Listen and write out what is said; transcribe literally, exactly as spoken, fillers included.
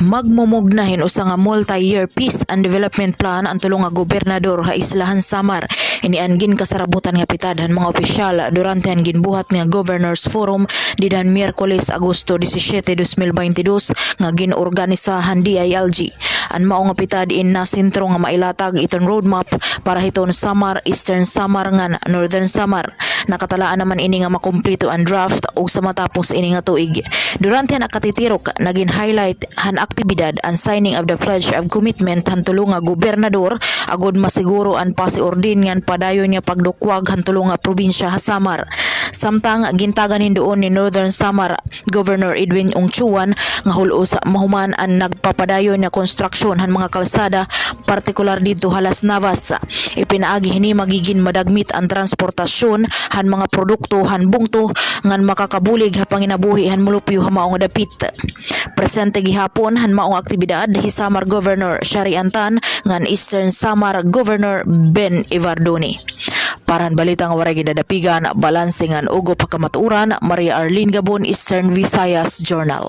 Magmumugna hin usa nga multi-year peace and development plan an tulo nga gobernador ha isla han Samar. Ini an ginkasarabutan nga pitad han mga opisyal durante han ginbuhat nga Governors Forum dida han Miyerkules, Agosto disisiete, dos mil baynte dos, nga gin-organisa han D I L G. An mao nga pitad in nasentro nga mailatag iton roadmap para hiton Samar, Eastern Samar ngan Northern Samar. Nakatalaan naman ini nga makumpleto an draft ug sa matapos ini nga tuig. Durante han akatitirok, nagin highlight han aktibidad an signing of the Pledge of Commitment han tulo nga gobernador agod masiguro an pasi-orden ngan padayon nga pagdukwag han tulo nga probinsya ha Samar. Samtang gintagan hin duon ni Northern Samar Governor Edwin Ongchuan nga hul-os mahuman an nagpapadayon nga konstruksyon han mga kalsada, partikular didto ha Las Navas. Ipinaagi hini magigin madagmit an transportasyon han mga produkto han bungto ngan makakabulig ha panginabuhi han molupyo ha mao nga dapit. Presente gihapon han mao nga aktibidad hi Samar Governor Shari Antan ngan Eastern Samar Governor Ben Evardone. Para han balita nga waray gindadapigan, balanse ngan ugop ha kamatuoran, Maria Arlene Gabon, Eastern Visayas Journal.